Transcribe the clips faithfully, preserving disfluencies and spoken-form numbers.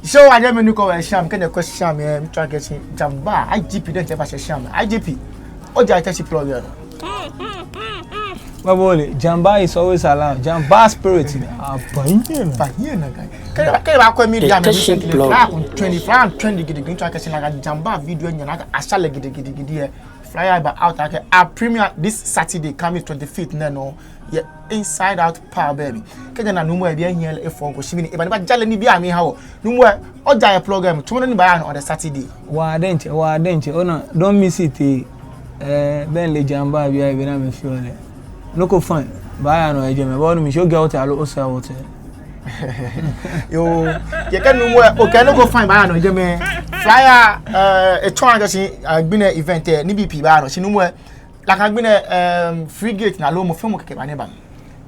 Show wa jɛmɛ ni ko wɛ Sham, kɛ nyɛkwɛ Sham lɛ, miitao makɛɛ akɛ Jamba, I G P diɛŋtsɛ eba shɛ Sham. I G P, oja Teshie Plug lɛ nɔ. Mɛɛ bo ole, Jamba is always around. Jamba spirit ni. Aba hiɛ naa. Aba hiɛ naa, guy. Kɛ, kɛ baakwɛ media mli recently, flyer lɛ trend, flyer lɛ trend gidigidi, miitao makɛɛ akɛ Jamba video nyɛ naa, ashɛ lɛ gidigidigidi lɛ. Flyer lɛ ba out akɛ a premiere this Saturday coming twenty-fifth nɛɛ nɔ. Yɛ Inside Out Pub lɛ mli. Kɛji ana Numo lɛ, ebi ehiɛ lɛ efɔŋ ko shi mli ni eba ni ebaja lɛ nibii amli eha wɔ. Numo lɛ, oja yɛ Plug lɛ mli. Tsɔɔmɔ nɔ ni baaya nɔ on the Saturday. Waa diɛŋtsɛ, waa diɛŋtsɛ. Ona, don't miss it, eh. Eh, be ni ole Jamba biɛ, be ni amɛfeɔ lɛ. Nɔ ko fine baaya nɔ yɛ jɛmɛ. Bo onu mishi, okɛ otee aloo osɛɛ otee? Yoo, kɛ Numo lɛ, okɛɛ nɔ ko fine baaya nɔ yɛ jɛmɛ. Flyer, eh, etsɔɔ akɛ shi, eh, gbi nɛɛ event lɛ, nibii pii baaya nɔ. Shi Numo lɛ, nakai gbi nɛɛ, ehm, free gate ni aloo mɔ fɛɛ mɔ kɛkɛ baa ni eba?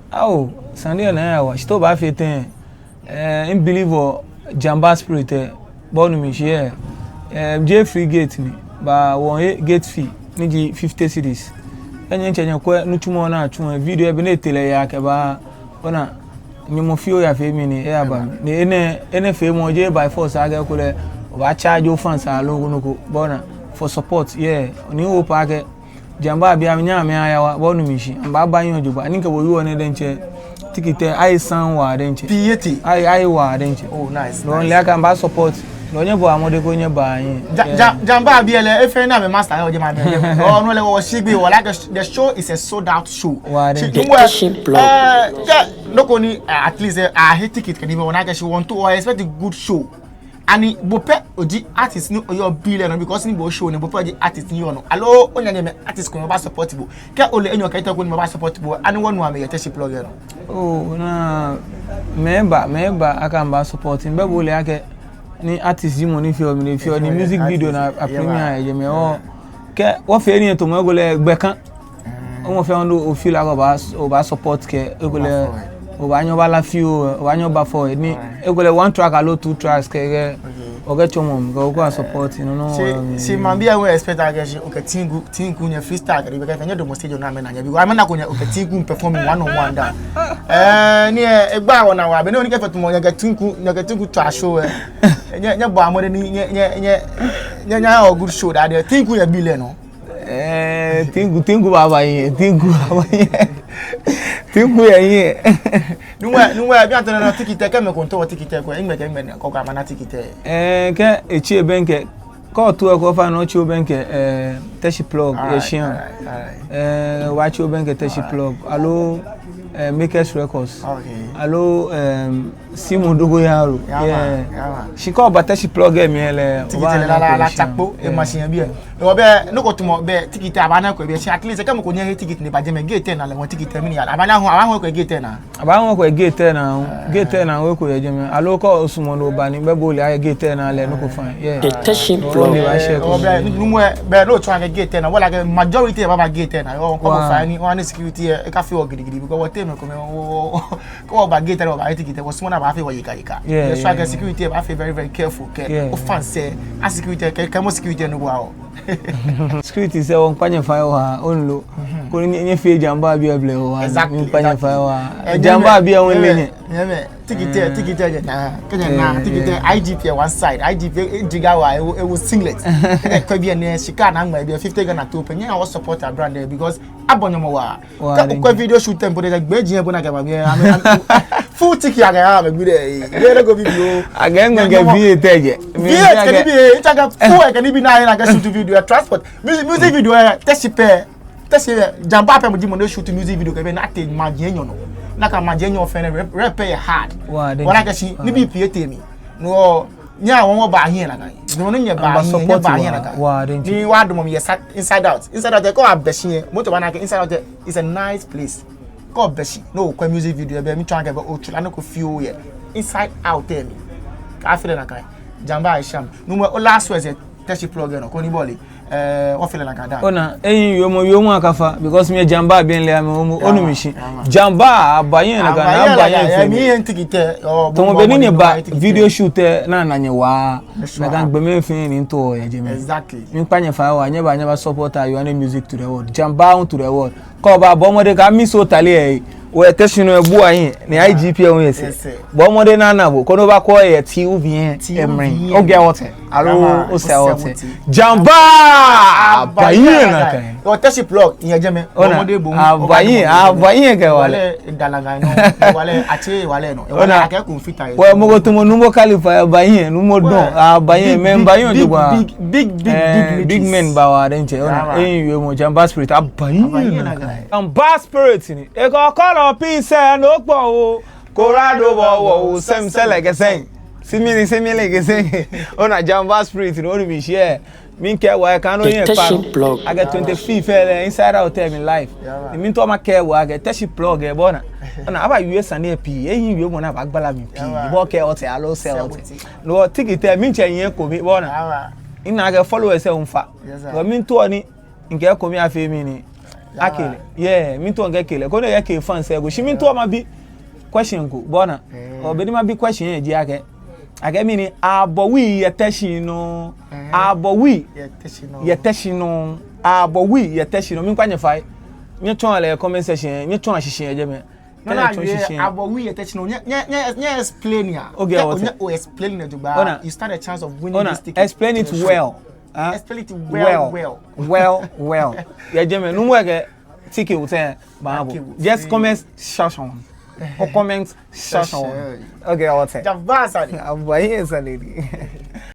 Ao, sane lɛ naa eyawa. Shi te obaafee tɛŋŋ? Eh, mibelieve wɔ Jamba spirit lɛ, bo onu mishi lɛ. Eh, jeee free gate ni, but wɔhe gate fee ni ji fifty cedis. Kɛ nyɛtsɛ nyɛkwɛ nitsumɔ ni atsu lɛ, video lɛ be ni etee lɛ yaa kɛba, ona, nyɛmɔ fioo yafee mli ni eyaba mli. Ni enɛ, enɛ feemɔ jeee by force akɛ ekolɛ obaa charge o fans aloo nɔ ko, but ona, for support, yeah. Ni mihope akɛ Jamba biɛ amɛnyɛ amɛyawa, bo onu mishi, amɛbaaba hiɛ jogbaŋŋ. Ni kɛ bo yɔɔ nɛɛ diɛŋtsɛ, ticket lɛ aye saŋŋ waa diɛŋtsɛ. Pii etee. Aye, aye waa diɛŋtsɛ. Oh, nice, nice. Ole akɛ amɛbaa support. Nyɛbɔa mɔdɛŋ koni nyɛba hiɛ. Ja-, yeah. Ja-, Jamba biɛ lɛ, efee ni amɛ master yɔɔ jɛmɛ amɛ. Oh, no lɛ wɔshi gbɛ, wɔle akɛ the show is a sold out show. Waa diɛŋtsɛ. Shi Numo lɛ, Teshie Plug. Eh, kɛ, nɔ ko ni, eh, at least, eh, ahe ticket kɛ nibii, wɔna akɛ shi wɔntoo, wɔ expect good show. Ani bo pɛ oji artist ni oyɔɔ biɛ lɛ nɔ, because ni bo show nɛɛ bo pɛ oji artist ni yɔɔ nɔ? Aloo onyɛ ni mɛi artist komɛi baa support bo? Kɛ ole enyɔ kɛ etɛ ko ni mɛi baa support bo, ani wɔnu amɛ yɛ Teshie Plug lɛ nɔ? Oh, naa, mɛi baa, mɛi baa akɛ amɛbaa support. Mibɛ bo ole akɛ ni artist ji mɔ ni feɔ, mɔ ni feɔ, ni music video ni a premiere yɛ jɛmɛ. Oh, kɛ wɔfee nii lɛ tamɔ ekolɛ gbɛ kã. Mɔ fɛɛ mɔ ni ofeel akɛ obaa, obaa support kɛ, ekolɛ obaanyɛ oba la fioo, obaanyɛ oba fɔ, ni ekolɛ one track aloo two tracks kɛ, kɛ okɛtsɔmɔ, kɛ okɛ support, no, no. Shi, shi maŋbii lɛ wɔ expect akɛ shi okɛ Tinku, Tinku nyɛ freestyle kɛ, ni be kɛ nyɛdamɔ stage lɛ ni amɛna nyɛ, because amɛnako nyɛ okɛ Tinku perform one on one da. Eh, ni, eh, egba wɔnaa waa, be ni okɛfee tamɔ nyɛkɛ Tinku, nyɛkɛ Tinku tswa show lɛ. Nyɛ, nyɛbɔa mɔdɛŋ ni nyɛ, nyɛ, nyɛ, nyɛ, nyɛha wɔ good show daa, Tinku yɛ biɛ lɛ nɔ. Eh, Tinku, Tinku baaba hiɛ, Tinku baaba hiɛ. Tinku yɛ hiɛ. Numo lɛ, Numo lɛ, bianɛ tɛŋŋ nɔ ticket lɛ, kɛ mɛi ko miitao ticket lɛ, kwɛ, nɛgbɛ kɛ nɛgbɛ ni okɛ amɛnaa ticket lɛ? Eh, kɛ etsi ebɛŋkɛ, kɛ ootao eko ofainɛ otsi obɛŋkɛ, eh, Teshie Plug, yɛ Shia. Alright, alright. Eh, obaatsi obɛŋkɛ Teshie Plug, aloo, eh, Makers Records. Okay. Aloo, eh, Simon Dogoyaro. Yeah, man. Yeah, man. Yeah, man. Shi kɛ oba Teshie Plug lɛ mli lɛ, ticket lɛ la, la, la, tsakpo, eh, machine biɛ. Ewɔ bɛ, nɔ ko tamɔ bɛ, ticket lɛ abaana ko biɛ, shi at least, kɛ mɔ ko nyɛɛɛ ehe ticket ni eba jɛmɛ, gate lɛ naa lɛ, wɔ ticket lɛ mli ni yɔɔ. Abaana hu, abaana hu ko gate lɛ naa. Abaana hu ko gate lɛ naa, gate lɛ naa, hu ko yɛ jɛmɛ. Aloo kɛ osumɔɔ ni oba ni, mibɛ bo ole akɛ gate lɛ naa lɛ, nɔ ko fine. Yeah. The Teshie Plug. Ewɔ bɛ, Numo lɛ, bɛ, no tsɔɔ akɛ gate lɛ naa, wɔle akɛ majority lɛ baaba gate lɛ naa. Ewɔ, kɛ bo fine ni, wɔha ni security lɛ, ekafee wɔ gidigidi, because wɔteŋ mɛi komɛi, wɔ, wɔ, Kɛ wɔba gate lɛ, wɔbaahe ticket lɛ, wɔsumɔɔ ni abaafee wɔ yika yika. Yeah, yeah. Esa akɛ security lɛ baafee very, very careful kɛ o fans lɛ. A security lɛ, kɛ, kɛ mɔ security lɛ nɔ ko awo. Security sɛɛ wɔmiikpa nyɛ fai waa, onu lo. Koni nyɛ, nyɛfee Jamba biɛ blɛoo waa. Exactly, exactly. Miikpa nyɛ fai waa. Eh, Jamba biɛ wɔle nyɛ. Nyɛmɛi, ticket lɛ, ticket lɛ nyɛna. Kɛ nyɛna ticket lɛ, I G P yɛ one side, I G P lɛ, ejiga waa, ewo, ewo singlet. Kɛ kwɛ biɛ nɛɛ, shika ni aŋma biɛ fifty Ghana too pɛ. Nyɛhaa wɔ support a brand lɛ, because abɔ nyɔmɔ waa. Kɛ okwɛ video shoot lɛ po lɛ, gbɛjianɔ po ni akɛba biɛ, amɛ, amɛ, full ticket akɛha amɛ gbi lɛ, eh, yɛ lɛ ko bibioo. Akɛ ŋmɛ kɛ V eight lɛ jɛ. V eight kɛ nibii, eh, etsɔɔ akɛ full kɛ nibii ni aye ni akɛ shoot video, eh, transport, music, music video, eh, Teshie pɛ, Teshie, eh, Jamba pɛ mɔ ji mɔ ni shoot music video kɛ biɛ ni atee maji enyɔ nɔ. Nakai maji enyɔ fɛɛ nɛɛ, rap, rap lɛ hard. Waa, then. Wɔna akɛ shi, nibii pii etee mli. No, nyɛhaa wɔ wɔba hiɛ nakai. Nyɛhaa wɔ nyɛba hiɛ, nyɛba hiɛ nakai. Ni wɔdamɔ mli yɛ sa-, Inside Out. Inside Out lɛ, kɛ obɛ shi lɛ, mɔ ko baana akɛ Inside Out lɛ is a nice place. Kɛ obɛ shi, ni okwɛ music video lɛ, bɛ miitsɔɔ akɛ bɛ otswa nɔ ko fioo yɛ Inside Out lɛ mli. Kɛ afee lɛ nakai. Jamba Isham. Numo, o last words yɛ Teshie Plug lɛ nɔ, koni bo ole. Eh, wɔfee lɛ nakai daa. Ona, eyi wiemɔ, wiemɔ akafa, because mi Jamba biɛ lɛ amɛ, onu mishi. Jamba, aba hiɛ nakai, aba hiɛ fɛɛ. Tamɔ be ni nyɛba video shoot lɛ, ni ana nyɛ waa. Nakai gbɔmɛi fɛɛ ni miitao yɛ jɛmɛ. Exactly. Miikpa nyɛ fai waa, nyɛba, nyɛba support a, you are the music to the world. Jamba to the world. Kɛ oba, bɔ mɔdɛŋ kɛ o miss otale lɛ. Wɔyɛ Teshie nɔ, ebu ayi, ni I G P ɛ hu yɛ sɛɛ. Bɔ mɔdɛŋ ni ona bo, koni obakwɛ yɛ T V ɛ, T V ɛ. Emre. Oge wɔtee. Aloo, osɛɛ wɔtee. Jamba! Abayi nakai. Wɔ Teshie plug, yɛ jɛmɛ. Ona, abayi, abayi kɛ wale. Wale, dalaga nɔ, wale, atse, wale nɔ. Wale, akɛ kun fita yɛ. Wɔ mɔ ko tamɔ Numo Khalifa, abayi, Numo Don, abayi, mɛi bayi jogbaŋŋa. Big, big, big, big men ba wɔ diɛŋtsɛ. Ona, eyi wiemɔ, Jamba Spirit, abayi nakai. Jamba Spirit ni. Eko kɔlɔ pin sɛɛ no kpɔ o. Colorado bɔ wɔ o, sɛm sɛ lɛ kɛ sɛn. Simili, simili kɛ sɛn. Ona, Jamba Spirit ni, onu mi share. Miikɛɛ wɔ akɛ no yɛ kpa. Akɛ twenty-fifth lɛ, Inside Out ɛ mli live. Ni miitao makɛɛ wɔ akɛ Teshie plug ɛ bɔ ni. Ona, abawie sane pii. Eyi wiemɔ ni baagbala mli pii. Bɔ kɛ otee aloo sɛɛ otee. No ticket ɛ, mitsɛ yɛ kome bɔ ni. Ina akɛ followers ɛ hu fa. Bɔ miitao ni mikɛ kome afee mli ni. Akɛ lɛ. Yeah, miitao mikɛ lɛ. Koni ekɛ fans ɛ ago. Shi miitao mabi question ko, bɔ ni. Bɔ ni mabi question ɛ ji akɛ. Akɛ mɛni, abɔ wui yɛ Teshie nɔ. Abɔ wui yɛ Teshie nɔ. Abɔ wui yɛ Teshie nɔ. Miikpa nyɛ fai. Nyɛtsɔɔa lɛ comment section, nyɛtsɔɔa shishi yɛ jɛmɛ. Nɔ ni awie, abɔ wui yɛ Teshie nɔ. Nyɛ, nyɛ, nyɛ, nyɛ explain ya. Oge wɔtee. Nyɛ o explain it jogbaŋŋa. Ona. You stand a chance of winning this ticket. Explain it well. Huh? Explain it well, well. Well, well. Yɛ jɛmɛ, nuumo kɛ ticket otee baaha bo. Just comment section. O comment section. Oge wɔtee. Jamba sane. Abayi sane ni.